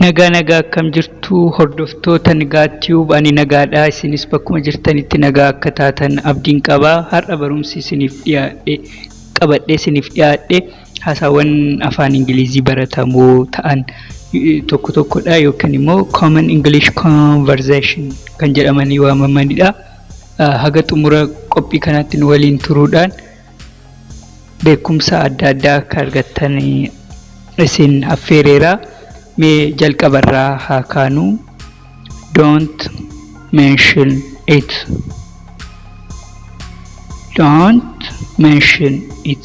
Nagaa nagaa, akkam jirtu hordoftoota Nigaa Tube? Ani nagaadha, isinis bakkuma jirtanitti nagaa akka taatan abdiin qaba. Har'a barumsi isiniif dhiyaadhe, qabadhee isiniif dhiyaadhe, haasaawwan afaan Ingilizii baratamoo ta'an tokko tokkodha yookiin immoo common English conversation kan jedhamanii waamamanidha. Haga xumura qophii kanaatti nu waliin turuudhaan beekumsa adda addaa akka argattan isin affeereera. Mee jalqabarraa haa kaanu. Don't mention it. Don't mention it.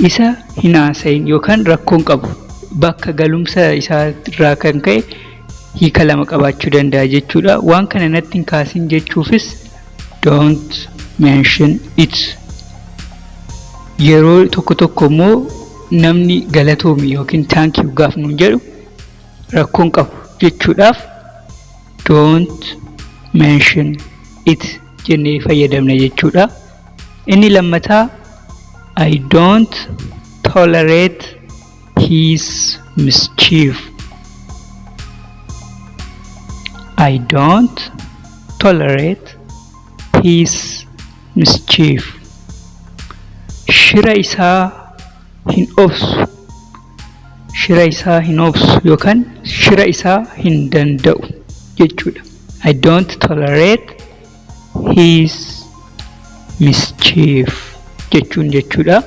Isa hin haasayin yookaan rakkoon qabu bakka galumsa isaa irraa kan ka'e hiika lama qabaachuu danda'a jechuudha. Waan kana natti hin kaasin jechuufis don't mention it. Yeroo tokko tokko immoo namni galatoomi yookiin thank you gaaf nuun jedhu rakkoon qabu jechuudhaaf don't mention it jennee fayyadamna jechuudha. Inni lammataa, I don't tolerate his mischief. I don't tolerate his mischief. Shira isaa hin obsu. Shira isaa hin obsu yookaan shira isaa hin danda'u jechuudha. I don't tolerate his mischief jechuun jechuudha.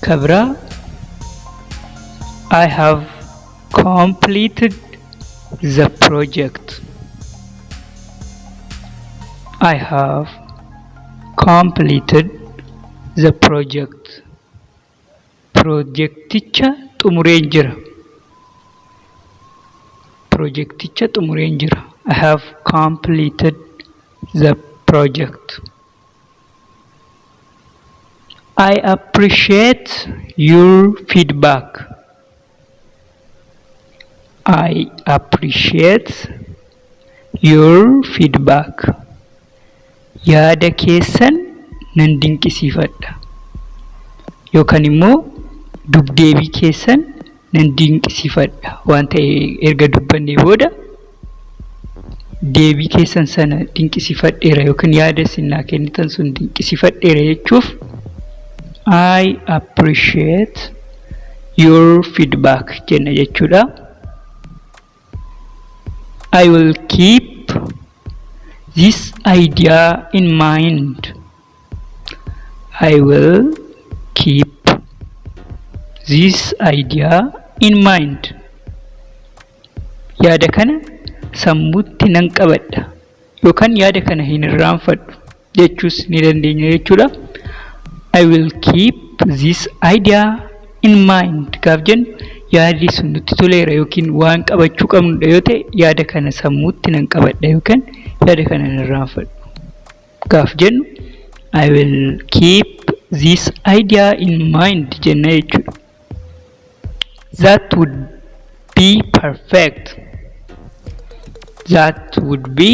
Kan biraa, I have completed the project. I have completed the project. Pirojekticha xumureen jira. Pirojekticha xumureen jira. I have completed the project. I appreciate your feedback. I appreciate your feedback. Yaada keessan nan dinqisiifadha. Yookaan immoo dubdeebii keessan nan dinqisiifadha. Waan ta'e erga dubbannee booda deebii keessan sana dinqisiifadheera yookaan yaada isin naa kennitan sun dinqisiifadheera jechuuf I appreciate your feedback jenna jechuudha. I will keep this idea in mind. I will keep this idea in mind. Yaada kana sammuutti nan qabadha yookaan yaada kana hin irraanfadhu jechuus ni dandeenya jechuudha. I will keep this idea in mind gaaf jennu yaadni sun nutti toleera yookiin waan qabachuu qabnudha yoo ta'e, yaada kana sammuutti nan qabadha yookaan yaada kana hin irraanfadhu gaaf jennu I will keep this idea in mind jenna jechuudha. That would be perfect. That would be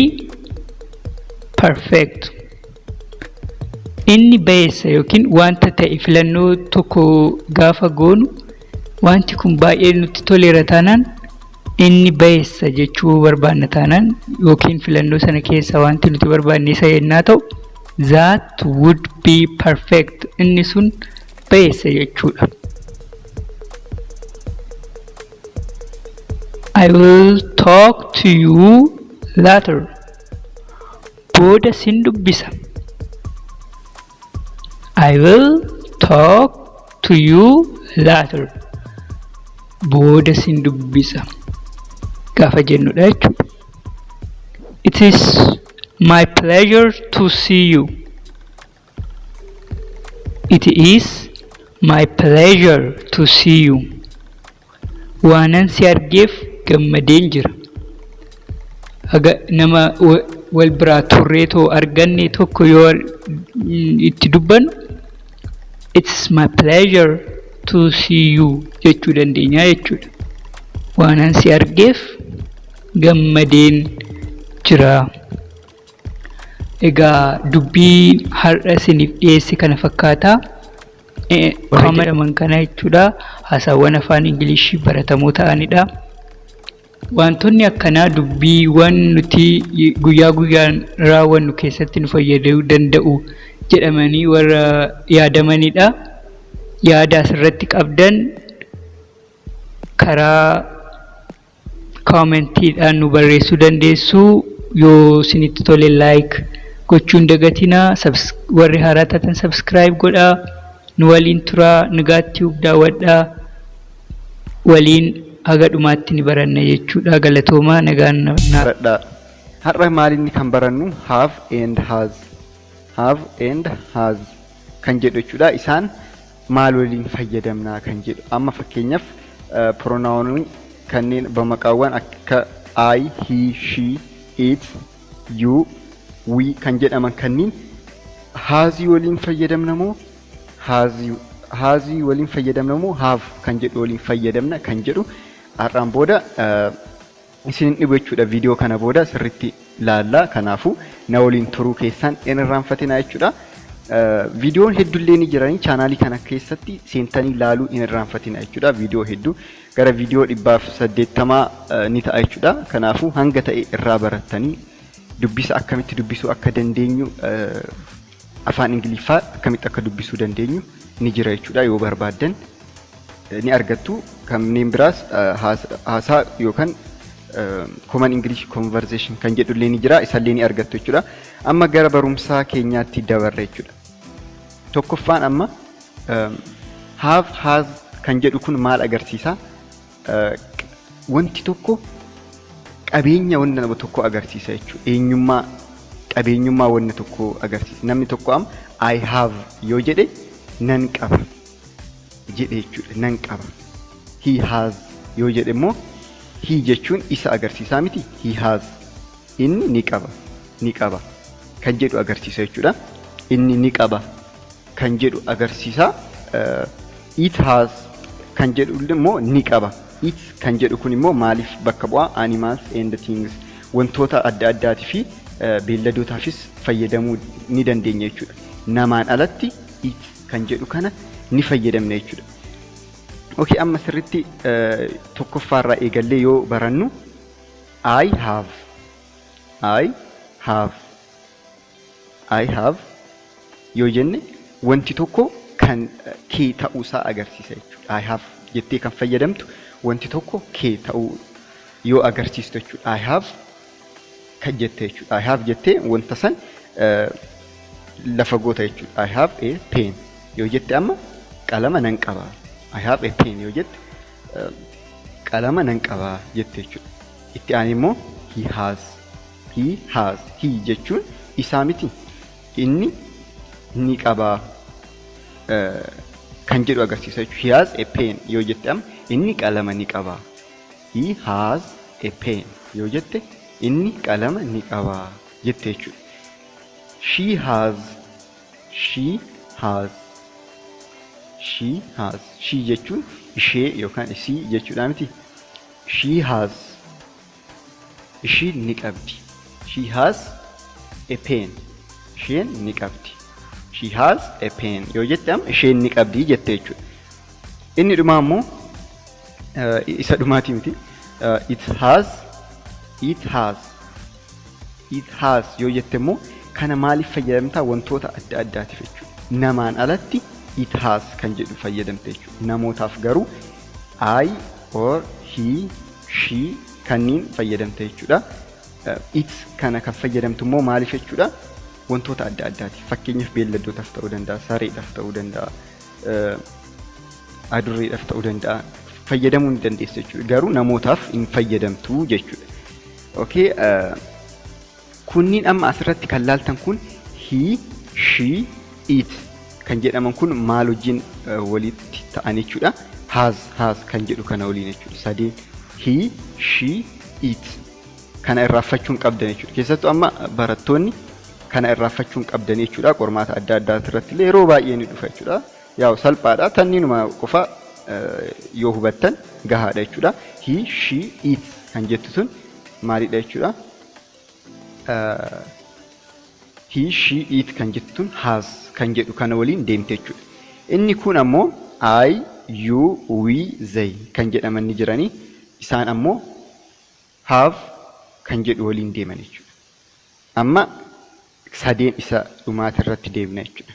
perfect. Inni bayeessa yookiin wanta ta'e filannoo tokko gaafa goonu wanti kun baay'ee nutti toleera taanaan, inni bayeessa jechuu barbaanna taanaan, yookiin filannoo sana keessa wanti nuti barbaanne isa yennaa ta'u, that would be perfect, inni sun bayeessa jechuudha. I will talk to you later. Booda sin dubbisa. I will talk to you later. Booda sin dubbisa gaafa jennudha jechuudha. It is my pleasure to see you. It is my pleasure to see you. Waanan si argeef gammadeen jira. Haga nama wal biraa turreetoo arganne tokko yoo itti dubbannu "It's my pleasure to see you" jechuu dandeenya jechuudha. Waanan si argeef gammadeen jira. Egaa dubbii har'a isiniif dhiyeesse kana fakkaataa. Warra jedhaman kana jechuudha. Haasaawwan afaan Ingilishii baratamoo ta'anidha. Wantoonni akkanaa dubbiiwwan nuti guyyaa guyyaan raawwannu keessatti nu fayyaduu danda'u jedhamanii warra yaadamanidha. Yaada asirratti qabdan karaa commentiidhaan nu barreessuu dandeessu. Yoo isinitti tole, like gochuu hin dagatinaa. Warri haaraa taatan subscribe godhaa. Nu waliin turaa. Nigaat Tube daawwadhaa. Waliin haga dhumaatti ni baranna jechuudha. Galatoomaa, nagaan naa. Baradhaa. Har'a maalinni kan barannu have and has. Have and has kan jedhu jechuudha. Isaan maal waliin fayyadamnaa kan jedhu. Amma fakkeenyaaf pronounii kanneen bamaqaawwan akka I, he, she, it, you, we kan jedhaman kanneen hasii waliin fayyadamna moo hasii waliin fayyadamna moo have kan jedhu waliin fayyadamna kan jedhu har'aan booda isin hin dhibu jechuudha. Viidiyoo kana booda sirriitti laallaa. Kanaafuu na waliin turuu keessan hin irraanfatinaa jechuudha. Viidiyoon hedduullee ni jiranii, chaanaalii kana keessatti seentanii laaluu hin irraanfatinaa jechuudha. Viidiyoo hedduu, gara viidiyoo 180 ni ta'a jechuudha. Kanaafuu hanga ta'e irraa barattanii dubbisa akkamitti dubbisuu akka dandeenyu, afaan Ingiliffaa akkamitti akka dubbisuu dandeenyu ni jira jechuudha. Yoo barbaaddan ni argattu. Kanneen biraas haasaa yookaan common English conversation kan jedhullee ni jira, isallee ni argattu jechuudha. Amma gara barumsaa keenyaatti dabarra jechuudha. Tokkoffaan amma have, has kan jedhu kun maal agarsiisa? Wanti tokko qabeenya wanta nama tokko agarsiisa jechuudha. Eenyummaa, qabeenyummaa wanna tokko agarsiisa. Namni tokko amma "I have" yoo jedhe, nan qaba jedhe jechuudha. Nan qaba. "He has" yoo jedhe immoo, he jechuun isa agarsiisaa miti? He has, inni ni qaba, ni qaba kan jedhu agarsiisa jechuudha. Inni ni qaba kan jedhu agarsiisa. It has kan jedhu immoo ni qaba. It kan jedhu kun immoo maaliif bakka bu'aa? Animals and things, wantoota adda addaatii fi beelladootaafis fayyadamuu ni dandeenya jechuudha. Namaan alatti it kan jedhu kana ni fayyadamna jechuudha. Okay, amma sirritti tokkoffaarraa eegallee yoo barannu, I have, I have, I have yoo jenne, wanti tokko kan kee ta'uusaa agarsiisa jechuudha. I have jettee kan fayyadamtu wanti tokko kee ta'uu yoo agarsiistu jechuudha. I have kan jette jechuudha. I have jettee wanta san lafa goota jechuudha. "I have a pen" yoo jette, amma qalama nan qaba. "I have a pen" yoo jette, qalama nan qaba jette jechuudha. Itti aanee immoo he has, he has, he jechuun isaa miti? Inni ni qaba kan jedhu agarsiisa jechuudha. "He has a pen" yoo jette, amma inni qalama ni qaba. "He has a pen" yoo jette, inni qalama ni qaba jette jechuudha. She has, she has, she has, she jechuun ishee yookaan isii jechuudha miti? She has, ishiin ni qabdi. She has a pen. Isheen ni qabdi. "She has a pen" yoo jette, amma isheen ni qabdi jette jechuudha. Inni dhumaa immoo, isa dhumaati miti. It has, it has, it has yoo jette immoo, kana maaliif fayyadamtaa? Wantoota adda addaatiif jechuudha. Namaan alatti it has kan jedhu fayyadamte jechuudha. Namootaaf garuu I or he, she kanneen fayyadamte jechuudha. It kana kan fayyadamtu immoo maaliif jechuudha? Wantoota adda addaati. Fakkeenyaaf beelladootaaf ta'uu danda'a, sareedhaaf ta'uu danda'a, adurreedhaaf ta'uu danda'a. Fayyadamuu ni dandeessa jechuudha. Garuu namootaaf hin fayyadamtu jechuudha. Okay, kunniin amma asirratti kan laaltan kun he, she, it kan jedhaman kun maal wajjin walitti ta'an jechuudha? Has, has kan jedhu kana waliin jechuudha. Sadeen he, she, it kana irraanfachuu hin qabdan jechuudha. Keessattuu amma barattoonni kana irraanfachuu hin qabdan jechuudha. Qormaata adda addaa irratti illee yeroo baay'ee ni dhufa jechuudha. Yaa'u salphaadha. Tanniinuma qofa yoo hubattan gahaadha jechuudha. He, she, it kan jettu sun maalidha jechuudha? He, she, it kan jettu tun has kan jedhu kana waliin deemte jechuudha. Inni kun ammoo I, you, we, they kan jedhaman ni jiranii. Isaan ammoo Have kan jedhu waliin deeman jechuudha. Amma sadeen isa dhumaata irratti deemna jechuudha.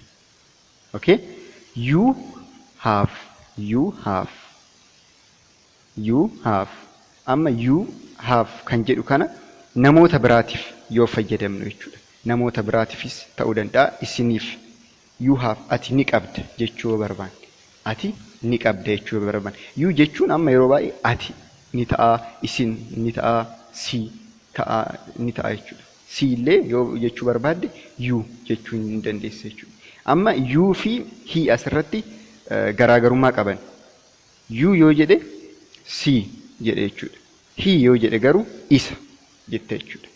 Okay? You have, you have, you have. Amma you have kan jedhu kana namoota biraatiif yoo fayyadamnu jechuudha. Namoota biraatiifis ta'uu danda'a, isiniif. You have, ati ni qabda jechuu barbaanne. Ati ni qabda jechuu barbaanne. You jechuun amma yeroo baay'ee ati ni ta'a, isin ni ta'a, si ta'a, ni ta'a jechuudha. Si illee yoo jechuu barbaadde you jechuu ni dandeessa jechuudha. Amma you fi he asirratti garaagarummaa qaban. You yoo jedhe si jedhe jechuudha. He yoo jedhe garuu isa jette jechuudha.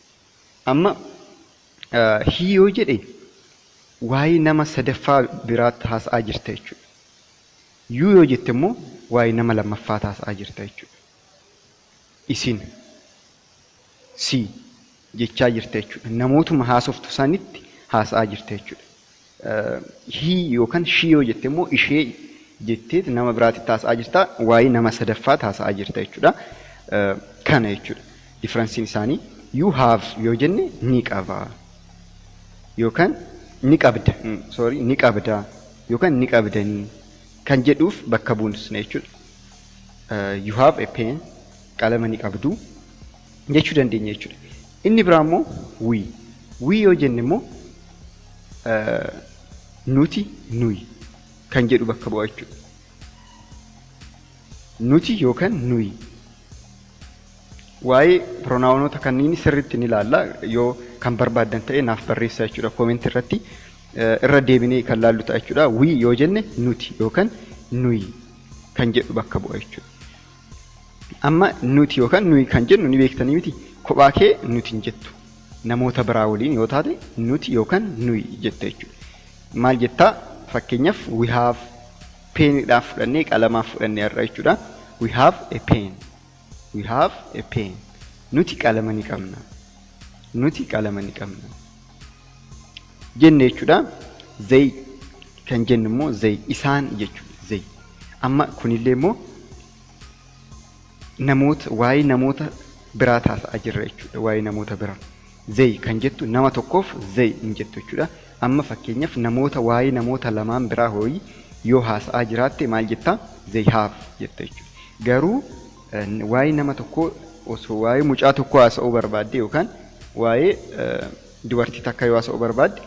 Amma he yoo jedhe waa'ee nama sadaffaa biraatti haasa'aa jirta jechuudha. You yoo jette immoo waa'ee nama lammaffaa haasa'aa jirta jechuudha. Isin, si jechaa jirta jechuudha. Namootuma haasoftu sanitti haasa'aa jirta jechuudha. He yookaan she yoo jette immoo ishee jettee nama biraatti haasa'aa jirta. Waa'ee nama sadaffaa haasa'aa jirta jechuudha. Kana jechuudha. Differenceiin isaanii you have yoo jenne ni qaba. Yookaan ni qabda. Sorry, ni qabda. Yookaan ni qabdanii kan jedhuuf bakka buusna jechuudha. You have a pen, qalama ni qabdu jechuu dandeenya jechuudha. Inni biraa immoo we. We yoo jenne immoo nuti, nuyi kan jedhu bakka bu'a jechuudha. Nuti yookaan nuyi. Waa'ee pronounoota kanneen sirriitti ni ilaalla. Yoo kan barbaaddan ta'e naaf barreessaa jechuudha. Comment irratti irra deebinee kan laallu ta'a jechuudha. We yoo jenne nuti yookaan nuyi kan jedhu bakka bu'a jechuudha. Amma nuti yookaan nuyi kan jennu ni beektanii miti. Kophaa kee nuti hin jettu. Namoota biraa waliin yoo taate nuti yookaan nuyi jetta jechuudha. Maal jettaa? Fakkeenyaaf we have peniidhaaf fudhannee, qalamaaf fudhannee har'a jechuudha. We have a pen. We have a pen. Nuti qalama ni qabna. Nuti qalama ni qabna. Jenne jechuudha. They kan jennu immoo they isaan jechuudha. They. Amma kunillee immoo namoota, waa'ee namoota biraa taasa'aa jirra jechuudha. Waa'ee namoota biraa. They kan jettu nama tokkoof they hin jettu jechuudha. Amma fakkeenyaaf namoota, waa'ee namoota lamaan biraa hoyi yoo haasa'aa jiraatte maal jettaa? They have jetta jechuudha. Garuu waa'ee nama tokkoo, osoo waa'ee mucaa tokkoo haasa'uu barbaadde yookaan waa'ee dubartii takka yoo haasa'uu barbaadde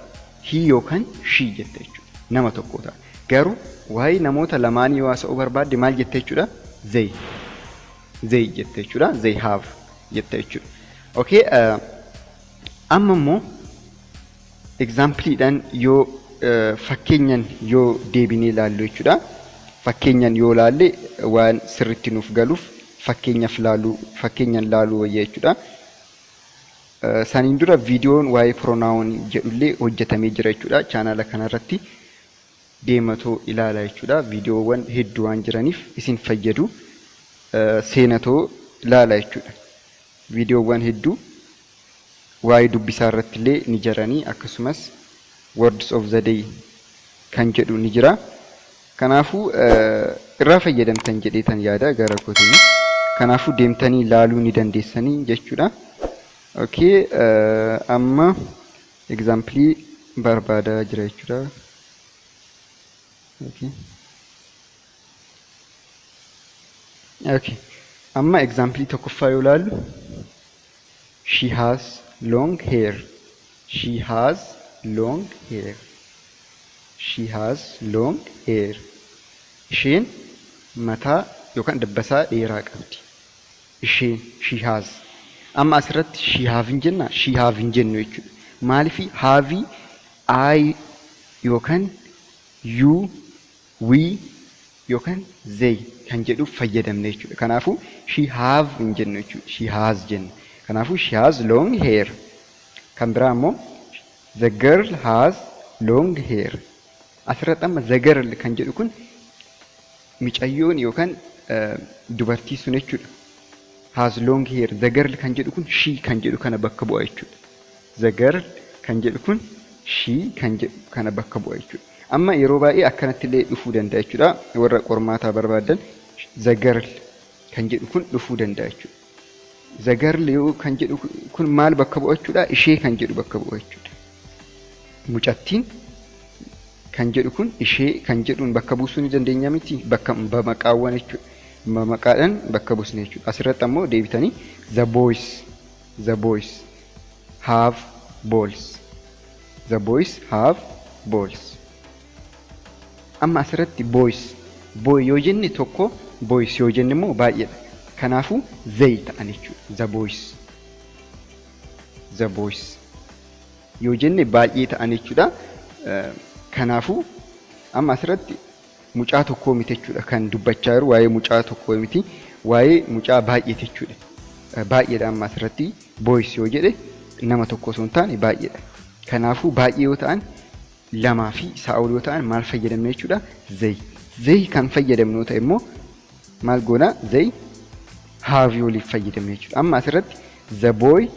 he yookaan she jetta jechuudha. Nama tokko ta'a. Garuu waa'ee namoota lamaanii yoo haasa'uu barbaadde maal jetta jechuudha? They. They jetta jechuudha. They have jetta jechuudha. Okay, amma immoo exampleiidhaan yoo, fakkeenyaan yoo deebinee ilaallu jechuudha. Fakkeenyaan yoo ilaalle waan sirriitti nuuf galuuf fakkeenyaaf laaluu, fakkeenyaan laaluu wayya jechuudha. Saniin dura viidiyoon waa'ee pronoun jedhullee hojjetamee jira jechuudha. Chaanala kanarratti deematoo ilaala jechuudha. Viidiyoowwan hedduu waan jiraniif isin fayyadu. Seenatoo ilaala jechuudha. Viidiyoowwan hedduu waa'ee dubbisaa irratti illee ni jiranii, akkasumas words of the day kan jedhu ni jira. Kanaafuu irraa fayyadamtan jedheetan yaada gara kootiin. Kanaafuu deemtanii ilaaluu ni dandeessanii jechuudha. Okay, amma example barbaadaa jira jechuudha. Okay. Okay. Amma example tokkoffaa yoo ilaallu, she has long hair. She has long hair. She has long hair. Isheen mataa yookaan dabbasaa dheeraa qabdi. Isheen, she has. Amma asirratti she have hin jenna, she have hin jennu jechuudha. Maaliif? Have I yookaan you, we yookaan they kan jedhuuf fayyadamne jechuudha. Kanaafuu she have hin jennu jechuudha. She has jenna. Kanaafuu she has long hair. Kan biraa immoo the girl has long hair. Asirratti amma the girl kan jedhu kun micayyoon yookaan dubartii sun jechuudha. Has long hair. The girl kan jedhu kun she kan jedhu kana bakka bu'a jechuudha. The girl kan jedhu kun she kan jedhu kana bakka bu'a jechuudha. Amma yeroo baay'ee akkanatti illee dhufuu danda'a jechuudha. Warra qormaataa barbaadan the girl kan jedhu kun dhufuu danda'a jechuudha. The girl yoo kan jedhu kun maal bakka bu'a jechuudha? Ishee kan jedhu bakka bu'a jechuudha. Mucattiin kan jedhu kun ishee kan jedhuun bakka buusuu ni dandeenya miti, bakka bamaqaawwan jechuudha. Bamaqaadhaan bakka buusne jechuudha. Asirratti ammoo deebitanii the boys, the boys have balls, the boys have balls. Amma asirratti boys, boy yoo jenne tokko, boys yoo jenne immoo baay'eedha. Kanaafuu they ta'an jechuudha. The boys, the boys yoo jenne baay'ee ta'an jechuudha. Kanaafuu amma asirratti mucaa tokkoo miti jechuudha kan dubbachaa jiru, waa'ee mucaa tokkoo miti, waa'ee mucaa baay'eeti jechuudha. Baay'eedha amma asirratti boys yoo jedhe nama tokko osoo hin taane baay'eedha. Kanaafuu baay'ee yoo ta'an, lamaa fi isaa ol yoo ta'an maal fayyadamna jechuudha? They. They kan fayyadamnu yoo ta'e immoo maal goona? They have waliif fayyadamna jechuudha. Amma asirratti the boy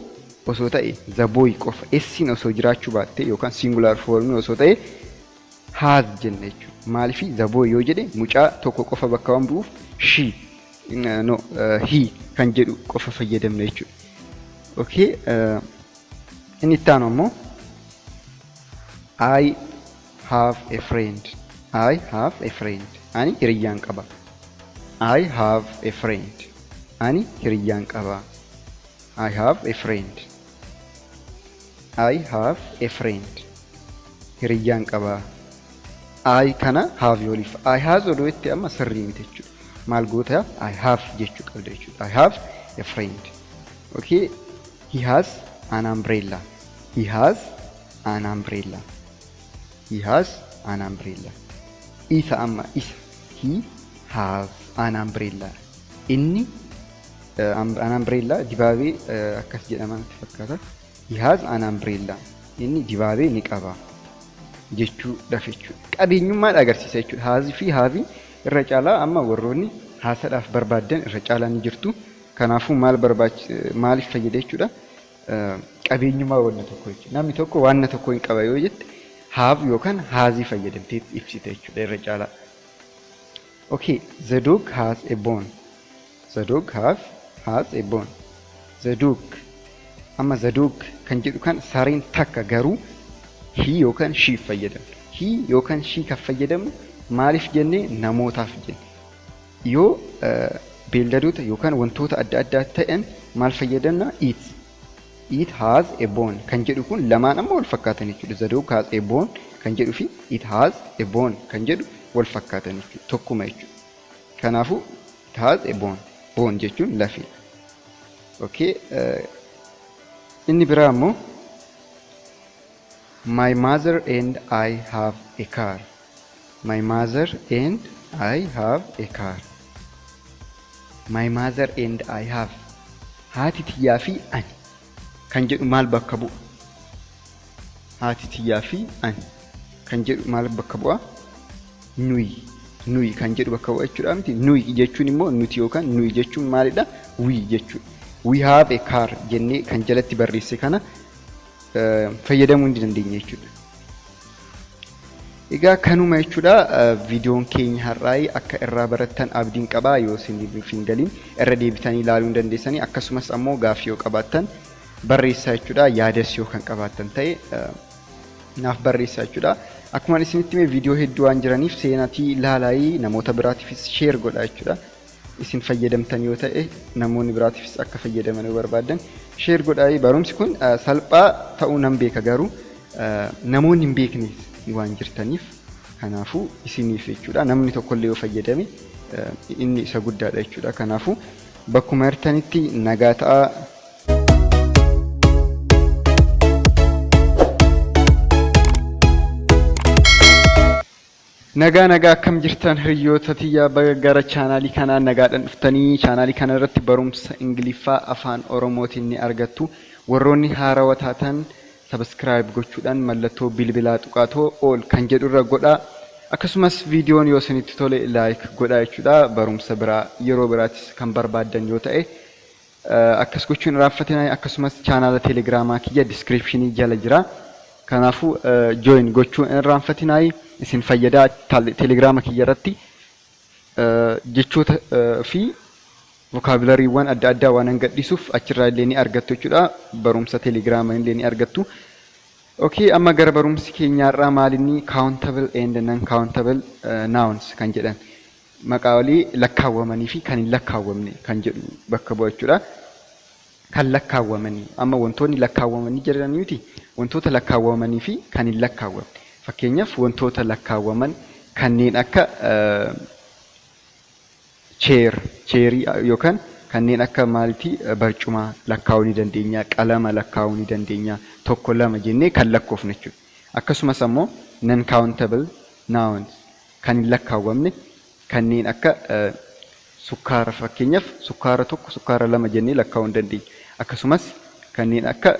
osoo ta'e, the boy qofa S'in osoo jiraachuu baatte yookaan singular form osoo ta'e has jenna jechuudha. Maaliif the boy yoo jedhe mucaa tokko qofa bakka waan bu'uuf she, no, he kan jedhu qofa fayyadamna jechuudha. Okay, inni itti aanu ammoo I have a friend. I have a friend. Ani hiriyyaan qaba. I have a friend. Ani hiriyyaan qaba. I have a friend. I have a friend. Hiriyyaan qaba. I kana have waliif. I has odoo itti amma sirrii miti jechuudha. Maal goota? I have jechuu qabda jechuudha. I have a friend. Okay. He has an umbrella. He has an umbrella. He has an umbrella. Isa amma isa. He has an umbrella. Inni an umbrella dibaabee akkas jedhama natti fakkaata. He has an umbrella. Inni dibaabee ni qaba jechuudhaaf jechuudha. Qabeenyummaa agarsiisa jechuudha. Hasii fi haveiin irra caalaa amma warroonni haasadhaaf barbaaddan irra caalaa ni jirtu. Kanaafuu maal maaliif fayyada jechuudha? Qabeenyummaa wanna tokko jechuudha. Namni tokko wanna tokko hin qaba yoo jette have yookaan hasii fayyadamtee ibsita jechuudha irra caalaa. Okay, the dog has a bone. The dog has a bone. The dog, amma the dog kan jedhu kan sareen takka, garuu he yookaan she fayyadamna. He yookaan she kan fayyadamnu maaliif jennee? Namootaaf jenne. Yoo beelladoota yookaan wantoota adda addaa ta'an maal fayyadamna? It. It has a bone kan jedhu kun lamaan amma wal fakkaatan jechuudha. The dog has a bone kan jedhu fi it has a bone kan jedhu wal fakkaatan jechuudha. Tokkuma jechuudha. Kanaafuu it has a bone. Bone jechuun lafee. Okay. Inni biraa immoo my mother and I have a car. My mother and I have a car. My mother and I have, haati tiyyaa fi ani kan jedhu maal bakka bu'a? Haati tiyyaa fi ani kan jedhu maal bakka bu'a? Nuyi. Nuyi kan jedhu bakka bu'a jechuudha miti. Nuyi jechuun immoo nuti yookaan nuyi jechuun maalidha? We jechuudha. We have a car jennee kan jalatti barreesse kana fayyadamuu ni dandeenya jechuudha. Egaa kanuma jechuudha viidiyoon keenya har'aa. Akka irraa barattan abdiin qabaa. Yoo isiniif hin galin irra deebitanii ilaaluu hin dandeessanii, akkasumas ammoo gaaffii yoo qabaattan barreessaa jechuudha, yaadas yoo kan qabaattan ta'e naaf barreessaa jechuudha. Akkuma isinitti hime viidiyoo hedduu waan jiraniif seenaatii ilaalaayii namoota biraatiifis share godhaa jechuudha. Isin fayyadamtan yoo ta'e namoonni biraatiifis akka fayyadaman yoo barbaadan share godhaa. Barumsi kun salphaa ta'uu nan beeka, garuu namoonni hin beekne waan jirtaniif kanaafuu isiniif jechuudha. Namni tokkollee yoo fayyadame inni isa guddaadha jechuudha. Kanaafuu bakkuma jirtanitti nagaa ta'aa. Nagaa nagaa, akkam jirtan hiriyoota tiyyaa? Baga gara chaanaalii kanaa nagaadhaan dhuftanii. Chaanaalii kana irratti barumsa Ingiliffaa afaan Oromootiin ni argattu. Warroonni haarawaa taatan subscribe gochuudhaan mallattoo bilbilaa tuqaatoo ol kan jedhurra godhaa. Akkasumas viidiyoon yoo isinitti tole like godhaa jechuudha. Barumsa biraa yeroo biraatis kan barbaaddan yoo ta'e akkas gochuun irraanfatinaa. Akkasumas chaanaala teelegiraamaa kiyya descriptionii jala jira. Kanaafuu join gochuun irraanfatinaa, isin fayyadaa. Teelegiraama kiyya irratti jechoota fi Vokaabulariiwwan adda addaa waan gadhiisuuf achirraa illee ni argattu jechuudha. Barumsa teelegiraamaa illee ni argattu. Okay, amma gara barumsi keenyaarraa maalinni countable and non-countable nouns kan jedhan maqaalee lakkaawwamanii fi kan hin lakkaawwamne kan jedhu bakka bu'a jechuudha. Kan lakkaawwamanii amma wantoonni lakkaawwamanii jiran miti, wantoota lakkaawwamanii fi kan hin lakkaawwamne. Fakkeenyaaf wantoota lakkaawwaman kanneen akka cheerii yookaan kanneen akka maalitii barcumaa lakkaa'uu ni dandeenya, qalama lakkaa'uu ni dandeenya, tokko lama jennee kan lakkoofne jechuudha. Akkasumas ammoo non countable nouns kan hin lakkaawwamne kanneen akka sukkaara, fakkeenyaaf sukkaara tokko, sukkaara lama jennee lakkaa'uu ni dandeenya. Akkasumas kanneen akka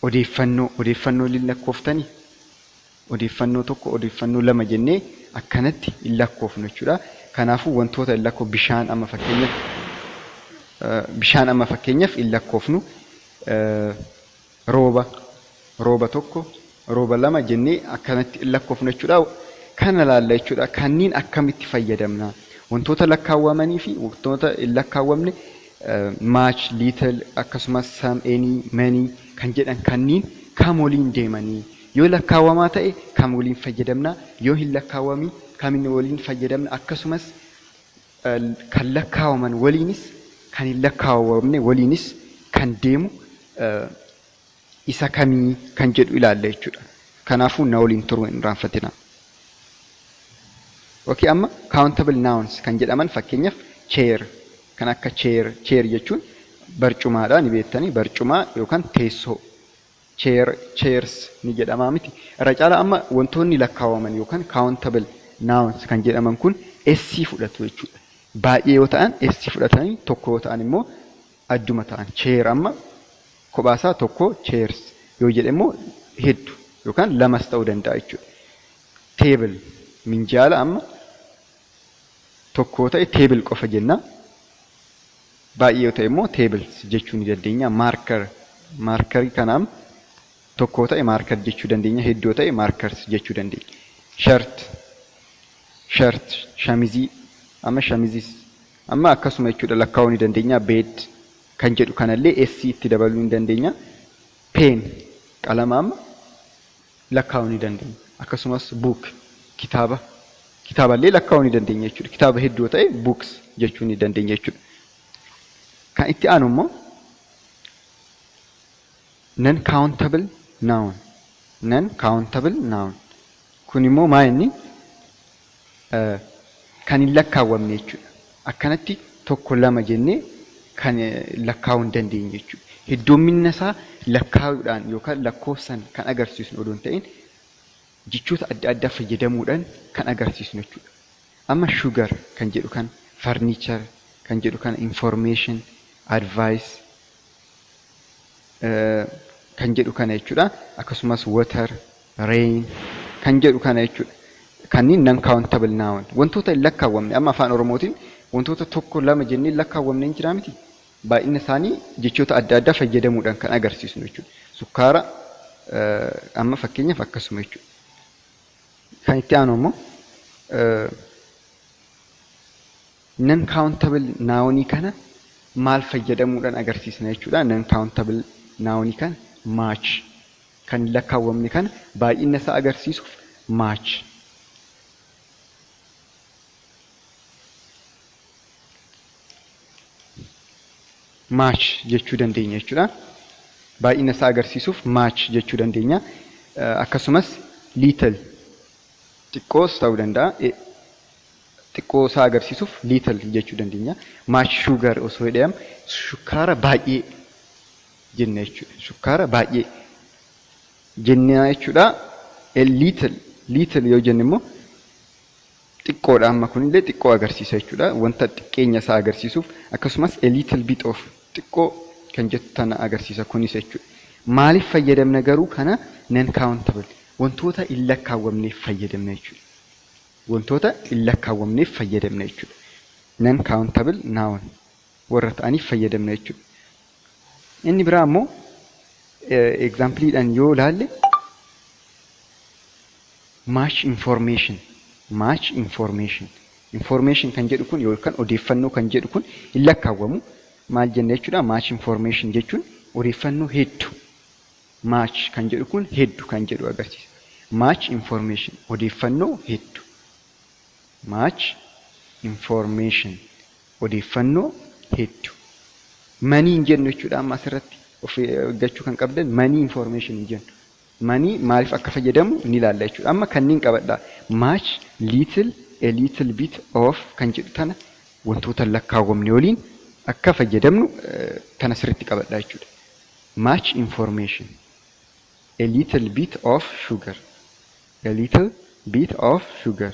odeeffannoo illee lakkooftanii odeeffannoo tokko, odeeffannoo lama jennee akkanatti hin lakkoofnu jechuudha. Kanaafuu wantoota hin lakkoofnu bishaan amma fakkeenyaaf hin lakkoofnu, rooba tokko, rooba lama jennee akkanatti hin lakkoofnu jechuudha. Kana laalla jechuudha. Kanneen akkamitti fayyadamna? Wantoota lakkaawwamanii fi wantoota hin lakkaawwamne much, little, akkasumas some, any, many kan jedhan kanneen kam waliin deemanii? Yoo lakkaawwamaa ta'e kam waliin fayyadamna? Yoo hin lakkaawwamiin kamiin waliin fayyadamna? Akkasumas kan lakkaawwaman waliinis kan hin lakkaawwamne waliinis kan deemu isa kamii kan jedhu ilaalla jechuudha. Kanaafuu na waliin turuu hin irraanfatina. Okay, amma countable nouns kan jedhaman fakkeenyaaf chair, kan akka chair, chair jechuun barcumaadha ni beektanii, barcumaa yookaan teessoo. Chair, chairs ni jedhama miti. Irra caalaa amma wantoonni lakkaawwaman yookaan countable nouns kan jedhaman kun S fudhatu jechuudha. Baay'ee yoo ta'an S fudhatanii, tokko yoo ta'an immoo adduma ta'an. Chair amma kophaasaa tokko, chairs yoo jedhe immoo hedduu yookaan lamas ta'uu danda'a jechuudha. Table, minjaala amma tokko ta'e table qofa jenna. Baay'ee yoo ta'e immoo tables jechuu ni dandeenya. Marker, markerii kanaam tokko ta'e marker jechuu dandeenya, hedduu ta'e markers jechuu dandeenya. Shirt, shirt, shamizii amma shamiziis amma akkasuma jechuudha, lakkaa'uu ni dandeenya. Bed kan jedhu kanallee S itti dabaluu ni dandeenya. Pen, qalama amma lakkaa'uu ni dandeenya. Akkasumas book, kitaaba, kitaaballee lakkaa'uu ni dandeenya jechuudha. Kitaaba hedduu ta'e books jechuu ni dandeenya jechuudha. Kan itti aanu immoo non countable noun, non countable noun kun immoo maa inni kan hin lakkaawwamne jechuudha. Akkanatti tokko lama jennee kan lakkaa'uu hin dandeenye jechuudha. Heddummina isaa lakkaa'uudhaan yookaan lakkoofsaan kan agarsiisnu odoo hin ta'in jechoota adda addaa fayyadamuudhaan kan agarsiisnu jechuudha. Amma sugar kan jedhu kan, furniture kan jedhu kan, information, advice kan jedhu kana jechuudha. Akkasumas water, rain kan jedhu kana jechuudha. Kanneen non countable noun wantoota hin lakkaawwamne, amma afaan Oromootiin wantoota tokko lama jennee hin lakkaawwamne hin jiraa miti. Baay'ina isaanii jechoota adda addaa fayyadamuudhaan kan agarsiisnu jechuudha. Sukkaara amma fakkeenyaaf akkasuma jechuudha. Kan itti aanu immoo non countable nounii kana maal fayyadamuudhaan agarsiisna jechuudha. Non countable nounii kana much, kan hin lakkaawwamne kana baay'ina isaa agarsiisuuf much. Much jechuu dandeenya jechuudha. Baay'ina isaa agarsiisuuf much jechuu dandeenya. Akkasumas little, xiqqoos ta'uu danda'a. Xiqqoo isaa agarsiisuuf little jechuu dandeenya. Much sugar osoo jedhamu shukkaara baay'ee jenna jechuudha. Shukkaara baay'ee jenna jechuudha. Little, little yoo jenne immoo xiqqoodha, amma kunillee xiqqoo agarsiisa jechuudha. Wanta xiqqeenya isaa agarsiisuuf, akkasumas a little bit of, xiqqoo kan jettu tana agarsiisa kunis jechuudha. Maaliif fayyadamna garuu kana? Non countable wantoota hin lakkaawwamneef fayyadamna jechuudha. Wantoota hin lakkaawwamneef fayyadamna jechuudha. Non countable noun warra ta'aniif fayyadamna jechuudha. Inni biraa immoo exampleedhaan yoo ilaalle much information, much information Information kan jedhu kun yookaan odeeffannoo kan jedhu kun hin lakkaawwamu. Maal jenna jechuudha? Much information jechuun odeeffannoo hedduu. Much kan jedhu kun hedduu kan jedhu agarsiisa. Much information, odeeffannoo hedduu. Much information, odeeffannoo hedduu. Many hin jennu jechuudha. Amma asirratti of eeggachuu kan qabdan, many information hin jennu. Many maaliif akka fayyadamu ni ilaalla jechuudha. Amma kanneen qabadhaa. Much, little, a little bit of kan jedhu tana wantoota lakkaawwamne waliin akka fayyadamnu tana sirriitti qabadhaa jechuudha. Much information. A little bit of sugar. A little bit of sugar.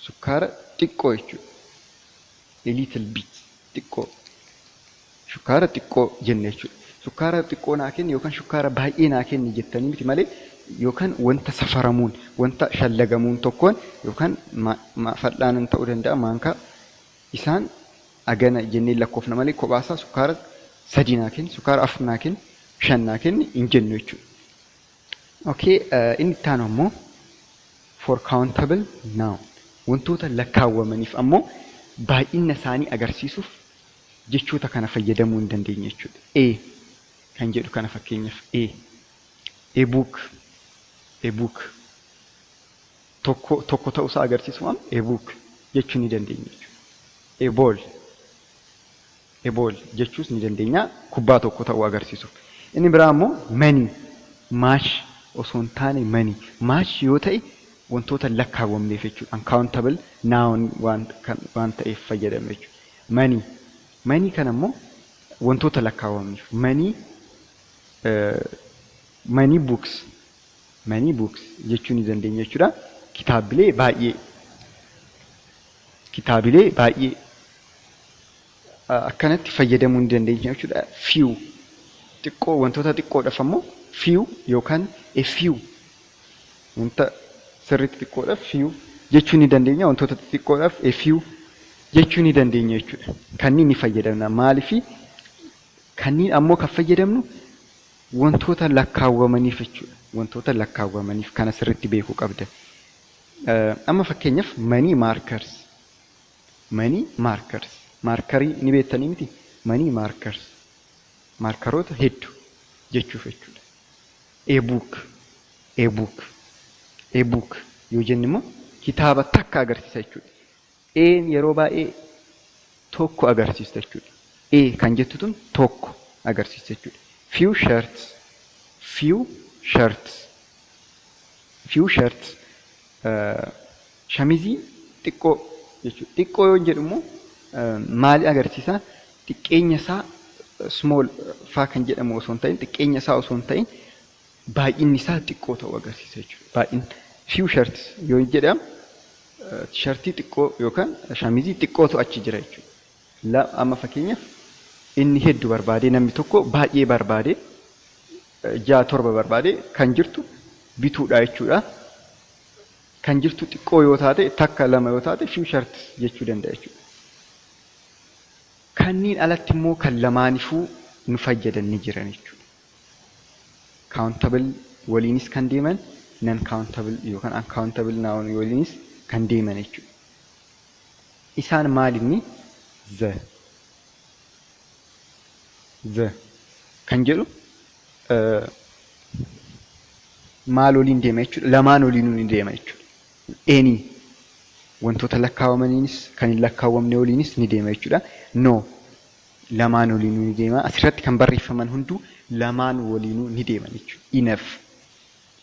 Sukkaara xiqqoo jechuudha. A little bit, xiqqoo. Sukkaara xiqqoo jenna jechuudha. Sukkaara xiqqoo naa kenni yookaan sukkaara baay'ee naa kenni jettanii miti malee, yookaan wanta safaramuun, wanta shallagamuun tokkoon, yookaan fal'aanan ta'uu danda'a, maankaa, isaan agana jennee lakkoofna malee kophaasaa sukkaara sadii naa kenni, sukkaara afur naa kenni, shan naa kenni hin jennu jechuudha. Okay, inni itti aanu ammoo for countable noun, wantoota lakkaawwamaniif ammoo baay'ina isaanii agarsiisuuf jechoota kana fayyadamuu hin dandeenya jechuudha. A kan jedhu kana fakkeenyaaf, a book, a book tokko tokko ta'uusaa agarsiisu amma a book jechuu ni dandeenya jechuudha. A ball, a ball jechuus ni dandeenya, kubbaa tokko ta'uu agarsiisuuf. Inni biraa ammoo many, much osoo hin taane many. Much yoo ta'e wantoota lakkaawwamneef jechuudha. Uncountable noun waan ta'eef fayyadamna jechuudha. Many. Many kana immoo wantoota lakkaawwamneef. Many, many books. Many books jechuu ni dandeenya jechuudha. Kitaabilee baay'ee. Kitaabilee baay'ee. Akkanatti fayyadamuu ni dandeenya jechuudha. Few, xiqqoo, wantoota xiqqoodhaaf ammoo few yookaan a few, wanta sirriitti xiqqoodhaaf few jechuu ni dandeenya, wantoota xixiqqoodhaaf a few jechuu ni dandeenya jechuudha. Kanneen ni fayyadamna. Maaliifi kanneen ammoo kan fayyadamnu wantoota lakkaawwamaniif jechuudha. Wantoota lakkaawwamaniif, kana sirriitti beekuu qabda. Amma fakkeenyaaf many markers. Many markers. Markerii ni beektanii miti? Many markers. Markeroota hedduu jechuuf jechuudha. A book. A book. A book yoo jenne immoo kitaaba takka agarsiisa jechuudha. A'n yeroo baay'ee tokko agarsiista jechuudha. A kan jettu tun tokko agarsiista jechuudha. Few shirts. Few shirts. Few shirts. Shamizii xiqqoo jechuudha. Xiqqoo yoo jedhu immoo maali agarsiisa? Xiqqeenya isaa, small faa kan jedhamu osoo hin ta'in, xiqqeenya isaa osoo hin ta'in, baay'inni isaa xiqqoo ta'uu agarsiisa jechuudha. Baay'inni few shirts yoo jedhamu tishartii xiqqoo yookaan shamizii xiqqootu achi jira jechuudha. Amma fakkeenyaaf inni hedduu barbaadee, namni tokko baay'ee barbaadee, ja'a torba barbaadee, kan jirtu bituudha jechuudha. Kan jirtu xiqqoo yoo taate, takka lama yoo taate, few shirts jechuu danda'a jechuudha. Kanneen alatti immoo kan lamaanifuu nu fayyadan ni jiran jechuudha. Countable waliinis kan deeman, non countable yookaan uncountable noun waliinis kan deeman jechuudha. Isaan maal inni? The. The kan jedhu maal waliin deema jechuudha? Lamaan waliinuu ni deema jechuudha. Any, wantoota lakkaawamaniinis kan hin lakkaawwamne waliinis ni deema jechuudha. No, lamaan waliinuu ni deema. Asirratti kan barreeffaman hunduu lamaan waliinuu ni deeman jechuudha. Enough,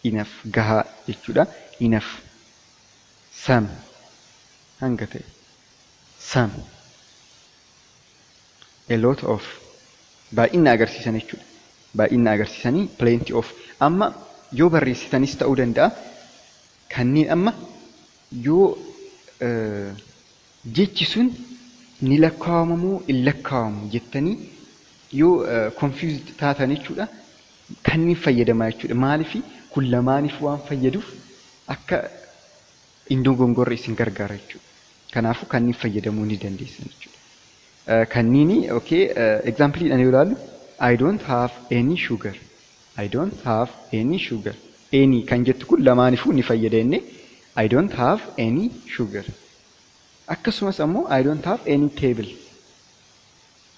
enough gahaa jechuudha. Enough. Some, hanga ta'e. Some. A lot of, baay'ina agarsiisan jechuudha. Baay'ina agarsiisanii, plenty of. Amma yoo barreessitanis ta'uu danda'a. Kanneen amma yoo jechi sun ni lakkaawama moo hin lakkaawamu jettanii yoo confused taatan jechuudha. Kanneen fayyadamaa jechuudha. Maaliif? Kun lamaaniif waan fayyaduuf akka hin dogongorre isin gargaara jechuudha. Kanaafuu kanneen fayyadamuu ni dandeessan jechuudha. Kanniini okay, exampleedhaan yoo ilaallu, I don't have any sugar. I don't have any sugar. Any kan jettu kun lamaanifuu ni fayyada jennee. I don't have any sugar. Akkasumas ammoo I don't have any table.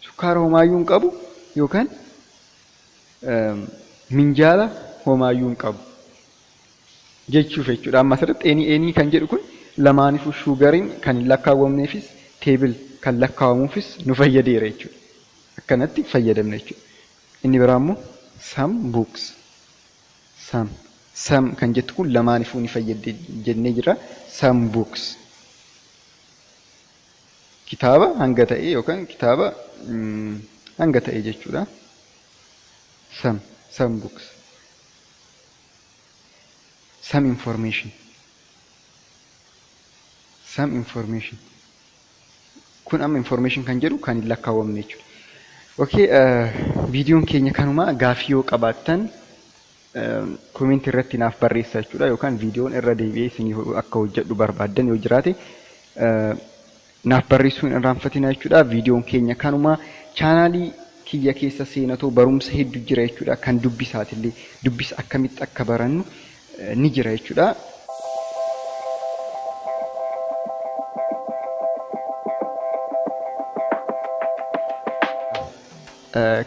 Sukkaara homaayyuu hin qabu yookaan minjaala homaayyuu hin qabu jechuuf jechuudha. Amma asirratti any any kan jedhu kun lamaaniifuu sugariin kan hin lakkaawwamneefis table kan lakkaawwamuufis nu fayyadeera jechuudha. Akkanatti fayyadamna jechuudha. Inni biraa immoo some books. Some. Some kan jettu kun lamaaniifuu ni fayyadde jennee jira. Some books. Kitaaba hanga ta'e yookaan kitaaba hanga ta'e jechuudha. Some. Some books. Some information. Some information. Kun amma information kan jedhu kan hin lakkaawwamne jechuudha. Okay, viidiyoon keenya kanuma. Gaafii yoo qabaattan comment irratti naaf barreessaa jechuudha, yookaan viidiyoon irra deebi'ee isinii akka hojjedhu barbaaddan yoo jiraate naaf barreessuu hin irraanfatinaa jechuudha. Viidiyoon keenya kanuma. Chaanaalii kiyya keessa seenatoo barumsa hedduu jira jechuudha. Kan dubbisaatillee dubbisa akkamitti akka barannu ni jira jechuudha.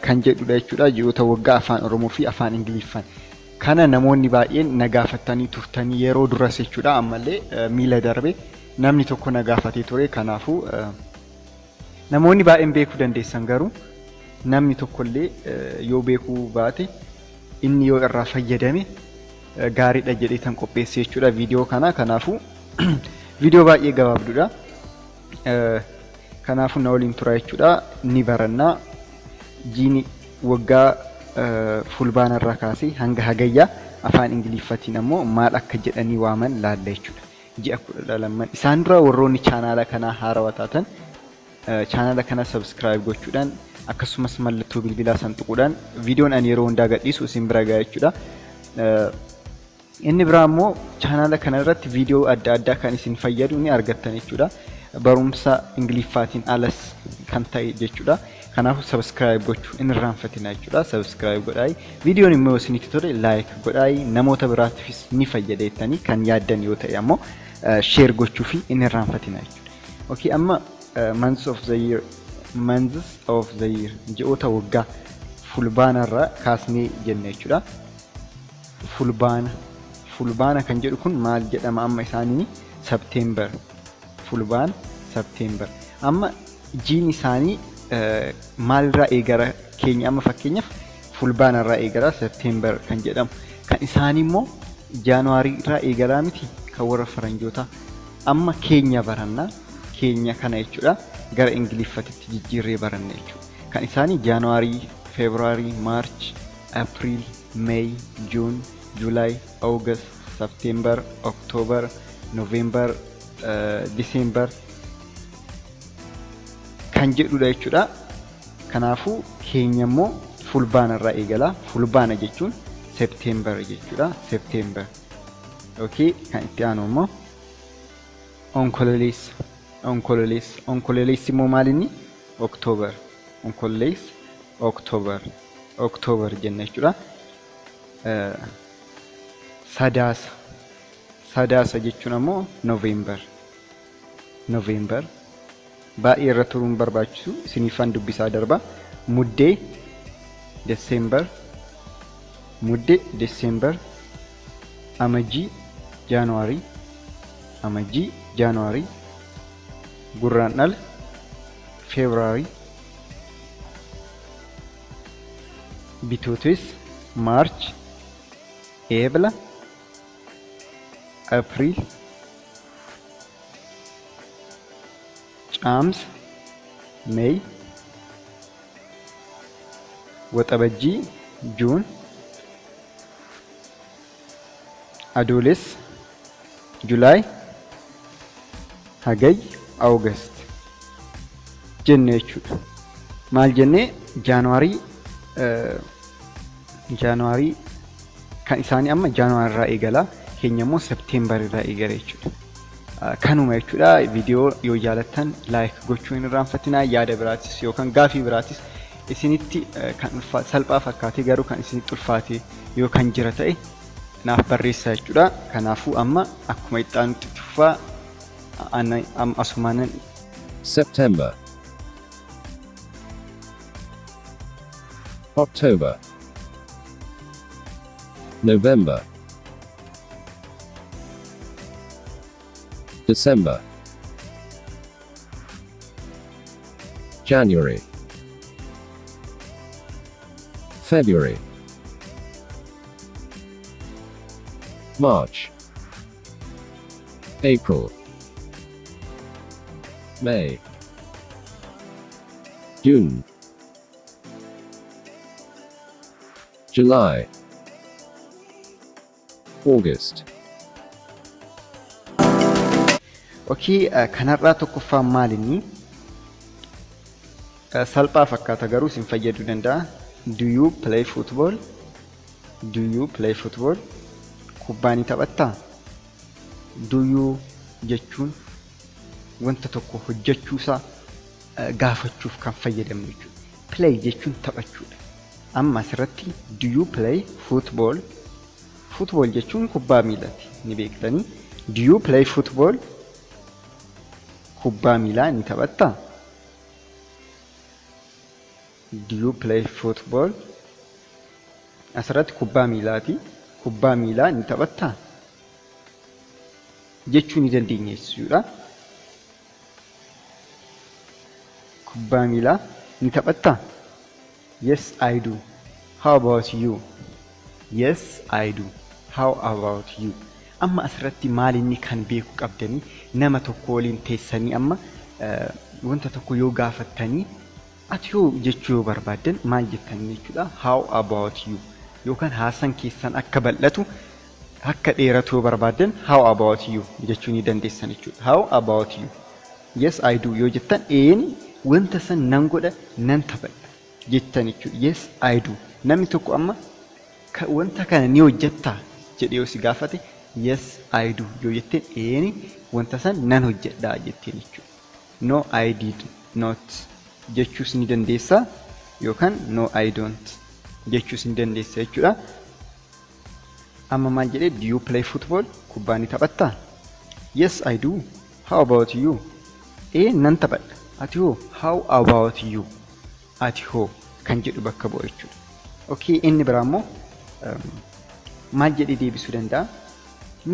Kan jedhudha jechuudha. Ji'oota waggaa afaan Oromoo fi afaan Ingiliffaan. Kana namoonni baay'een na gaafatanii turtanii yeroo duras jechuudha. Ammallee miila darbe namni tokko na gaafatee ture. Kanaafuu namoonni baay'een beekuu dandeessan, garuu namni tokkollee yoo beekuu baate inni yoo irraa fayyadame gaariidha jedhee tan qopheesse jechuudha viidiyoo kana. Kanaafuu viidiyoo baay'ee gabaabduudha. Kanaafuu na waliin tura jechuudha. Ni barannaa. Jiini waggaa fulbaana irraa kaasee hanga hagayyaa afaan Ingiliffatiin ammoo maal akka jedhanii waaman laalla jechuudha. Ji'a 12. Isaan dura warroonni chaanaala kanaa haarawaa taatan chaanaala kana subscribe gochuudhaan akkasumas mallattoo bilbilaa san tuquudhaan viidiyoon ani yeroo hundaa gadhiisu isin bira ga'a jechuudha. Inni biraa immoo chaanaala kana irratti viidiyoo adda addaa kan isin fayyadu ni argattan jechuudha. Barumsa Ingiliffaatiin alas kan ta'e jechuudha. Kanaafuu subscribe gochuu hin irraanfatinaa jechuudha. Subscribe godhaayi. Viidiyoon immoo isinitti tole like godhaayi. Namoota biraatiifis ni fayyada jettanii kan yaaddan yoo ta'e ammoo share gochuu fi hin irraanfatinaa jechuudha. Okay, amma months of the year, months of the year, ji'oota waggaa fulbaana irraa kaasnee jenna jechuudha. Fulbaana, fulbaana kan jedhu kun maal jedhama amma isaanii? September. Fulbaana, September. Amma jiin isaanii maalirraa eegara? Keenya amma fakkeenyaaf fulbaana irraa eegara, September kan jedhamu. Kan isaanii immoo Jaanuwaarii irraa eegalaa miti kan warra faranjootaa. Amma keenya barannaa, keenya kana jechuudha gara Ingiliffatitti jijjiirree baranna jechuudha. Kan isaanii Jaanuwaarii, Feebruaarii, Maarch, April, May, June, July, August, September, October, November, December kan jedhudha jechuudha. Kanaafuu keenya immoo fulbaana irraa eegala. Fulbaana jechuun September jechuudha. September. Okay, kan itti aanu immoo onkololeessa. Onkololeessa. Onkololeessi immoo maal inni? October. Onkololeessa, October. October jenna jechuudha. Sadaasa. Sadaasa jechuun ammoo November. November. Baay'ee irra turuun barbaachisu, isiniifan dubbisaa darba. Muddee, December. Muddee, December. Amajjii, January. Amajjii, January. Gurraandhala, February. Bitootessa, March. Eebla, April. Caamsa, May. Waxabajjii, June. Adoolessa, July. Hagayya, August jenne jechuudha. Maal jennee? Jaanuwaarii, Jaanuwaarii kan isaanii amma Jaanuwaarii irraa eegala, keenya immoo September irraa eegala jechuudha. Kanuma jechuudha. Viidiyoo yoo jaalattan like gochuu hin irraanfatinaa. Yaada biraatis yookaan gaafii biraatis isinitti kan salphaa fakkaatee garuu kan isinitti ulfaate yoo kan jira ta'e naaf barreessaa jechuudha. Kanaafuu amma akkuma itti aanutti itti fufaa. Asumaanan September, October, November, December, January, February, March, April, May, June, July, August. Okay, kanarraa tokkoffaan maal inni? Salphaa fakkaata garuu isin fayyaduu danda'a. Do you play football? Do you play football? Kubbaa ni taphattaa? Do you jechuun wanta tokko hojjechuusaa gaafachuuf kan fayyadamnu jechuudha. Play jechuun taphachuudha. Amma asirratti do you play football? Football jechuun kubbaa miilaati ni beektanii. Do you play football? Kubbaa miilaa ni taphattaa? Do you play football? Asirratti kubbaa miilaati. Kubbaa miilaa ni taphattaa? Jechuu ni dandeenya jechuudha. Kubbaa miilaa ni taphattaa? Yes, I do. How about you? Yes, I do. How about you? Amma asirratti maal inni kan beeku qabdanii nama tokko waliin teessanii amma wanta tokko yoo gaafattanii ati yoo jechuu yoo barbaaddan maal jettanii jechuudha. How about you? Yookaan haasaan keessan akka bal'atu akka dheeratu yoo barbaaddan how about you jechuu ni dandeessan jechuudha. How about you? Yes, I do yoo jettan eeni wanta san nan godha nan taphadha jettan jechuudha. Yes, I do. Namni tokko amma wanta kana ni hojjettaa jedhee yoo si gaafate yes, I do yoo jetteen eeni wanta san nan hojjedhaa jetteen jechuudha. No, I did not jechuus ni dandeessa yookaan no, I don't jechuus ni dandeessa jechuudha. Amma maal jedhee do you play football? Kubbaa ni taphattaa? Yes, I do. How about you? Ee nan taphadha. Ati hoo? How about you? Ati hoo kan jedhu bakka bu'a jechuudha. Okay, inni biraa immoo maal jedhee deebisuu danda'a?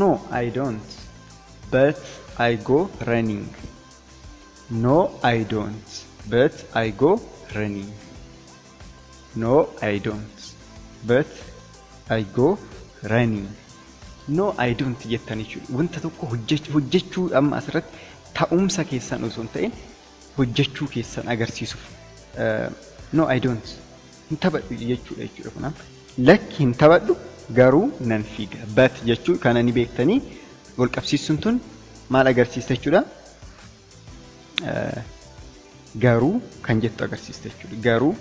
No, I don't. But I go running. No, I don't. But I go running. No, I don't. But I go running. No, I don't jettan jechuudha. Wanta tokko hojjechuu amma asirratti ta'umsa keessan osoo hin ta'in hojjechuu keessan agarsiisuuf. No, I don't. Hin taphadhu jechuudha jechuudha kanaaf. Lakki hin taphadhu garuu nan fiiga. But jechuu kana ni beektanii wal qabsiisuun tun maal agarsiista jechuudha? Garuu kan jettu agarsiista jechuudha. Garuu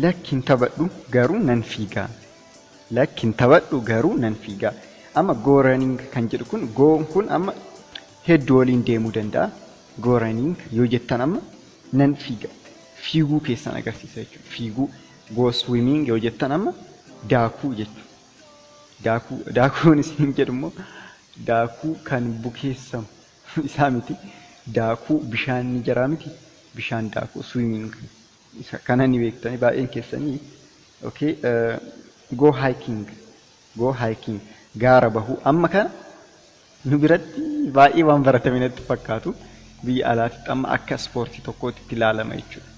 lakki hin taphadhu garuu nan fiiga. Lakki hin taphadhu garuu nan fiiga. Amma go running kan jedhu kun goon kun amma hedduu waliin deemuu danda'a. Go running yoo jettan amma nan fiiga. Fiiguu keessan agarsiisa jechuudha. Fiiguu go swimming yoo jettan amma daakuu jechuudha. Daakuu daakuun isin jedhu immoo daakuu kan bukeessamu isaa miti. Daakuu bishaan ni jaraa miti. Bishaan daakuu swimming isa kana ni beektanii baay'een keessanii. Okay, go hiking. Go hiking. Gaara bahuu amma kana nu biratti baay'ee waan baratame natti fakkaatu biyya alaatti amma akka ispoortii tokkootti ilaalama jechuudha.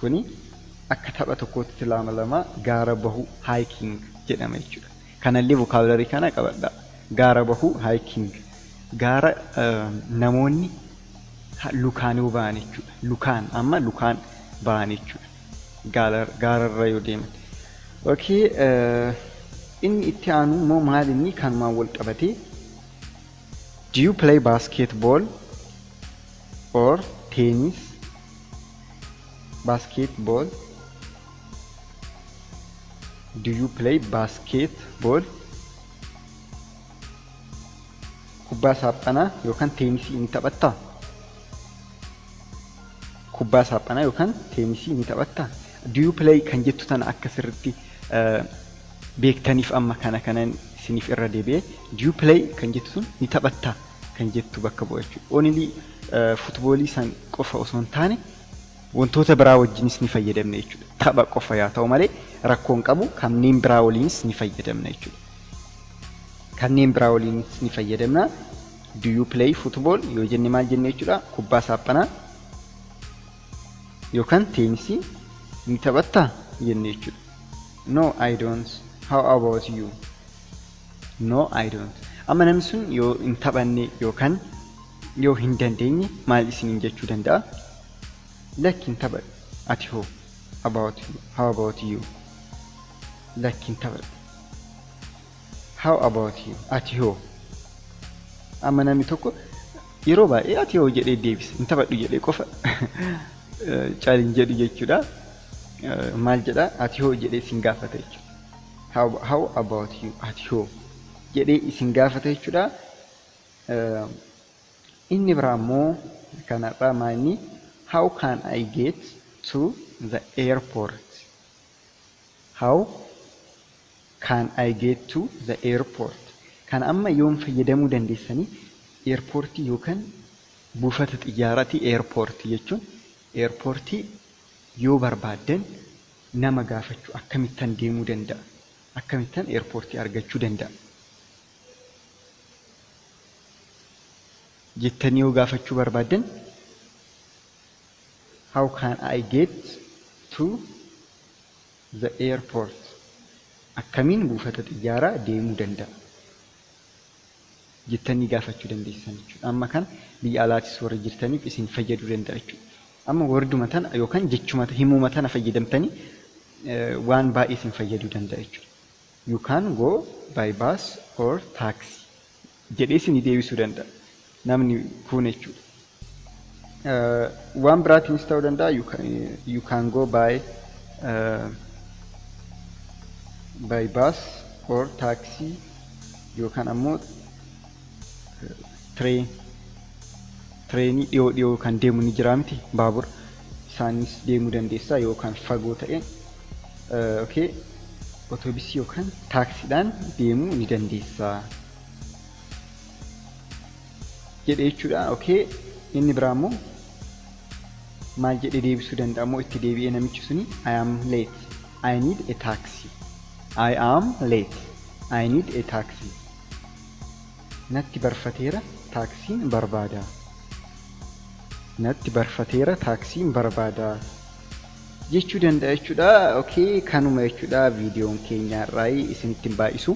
Kuni akka tapha tokkootti ilaalama gaara bahuu hiking jedhama jechuudha. Kanallee vocabulary kana qabadha. Gaara bahuu hiking. Gaara namoonni lukaan yoo ba'an jechuudha. Lukaan amma lukaan ba'an jechuudha. Gaararra yoo deeman. Okay, inni itti aanu immoo maal inni kanumaan wal qabatee do you play basketball or tennis? Basketball. Do you play basketball? Kubbaa saaphanaa yookaan teenisii ni taphattaa? Kubbaa saaphanaa yookaan teenisii ni taphattaa? Do you play kan jettu tana akka sirriitti beektaniif amma kana kanan isiniif irra deebi'ee do you play kan jettu sun ni taphattaa? kan jettu bakka bu'a jechuudha. Only futboolii san qofa osoo hin taane wantoota biraa wajjinis ni fayyadamna jechuudha. Tapha qofa yaa ta'u malee rakkoo hin qabu, kanneen biraa waliinis ni fayyadamna jechuudha. Kanneen biraa waliinis ni fayyadamna. Do you play football yoo jenne maal jenne jechuudha? Kubbaa saaphanaa yookaan teenisii ni taphattaa jenne jechuudha. No, I don't. How about you? No, I don't. Amma namni sun yoo hin taphanne yookaan yoo hin dandeenye maal isiniin jechuu danda'a? Lakki hin taphadhu. Ati hoo? About you. How about you? Lakki hin taphadhu. How about you? Ati hoo? Amma namni tokko yeroo baay'ee ati hoo jedhee deebisa. Hin taphadhu jedhee qofa caalin jedhu jechuudha. Maal jedhaa? Ati hoo jedhee isin gaafata jechuudha. How about you? Ati hoo jedhee isin gaafata jechuudha. Inni biraa immoo kanarraa maalni how can I get to the airport? How can I get to the airport? Kan amma yoom fayyadamuu dandeessanii airportii yookaan buufata xiyyaaraati airportii jechuun airportii yoo barbaaddan nama gaafachuu akkamittan deemuu danda'a? Akkamittan airportii argachuu danda'a? Jettanii yoo gaafachuu barbaaddan how can I get to the airport? Akkamiin buufata xiyyaaraa deemuu danda'a? Jettanii gaafachuu dandeessan jechuudha. Amma kana biyya alaatis warra jirtaniif isin fayyaduu danda'a jechuudha. Amma worduma tana yookaan jechuma himuma tana fayyadamtanii waan baay'ee isin fayyaduu danda'a jechuudha. You can go by bus or taxi jedhee isin deebisuu danda'a namni kun jechuudha. Waan biraatiinis ta'uu danda'a. You can go by bus or taxi yookaan ammoo tireenii dhiyoo dhiyoo kan deemu ni jira miti, baabura isaanis deemuu dandeessa yookaan fagoo ta'e okay, otoobisii yookaan taaksiidhaan deemuu ni dandeessa jedhee jechuudha. Okay, inni biraa immoo maal jedhee deebisuu danda'a immoo itti deebi'ee namichi suni I am late, I need a taxi. I am late, I need a taxi. Natti barfateera taaksiin barbaada. Natti barfateera taaksiin barbaada jechuu danda'a jechuudha. Okay, kanuma jechuudha viidiyoon keenya irraa isinitti hin baay'isu.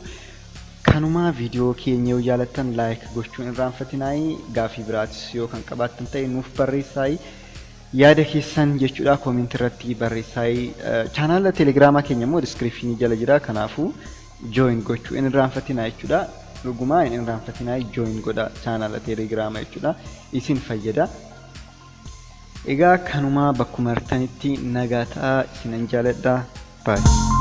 Kanuma viidiyoo keenya yoo jaalattan like gochuun irraanfatinaayi. Gaafii biraatis yoo kan qabaattan ta'e nuuf barreessaayi. Yaada keessan jechuudha comment irratti barreessaayi. Chaanaala teelegiraamaa keenya immoo diskiripshinii jala jira. Kanaafuu join gochuu hin irraanfatinaa jechuudha. Dhugumaa hin irraanfatinaa join godha chaanaala teelegiraamaa jechuudha. Isin fayyada. Egaa kanuma bakkuma artanitti nagaa ta'aa isinan jaaladha. Bye.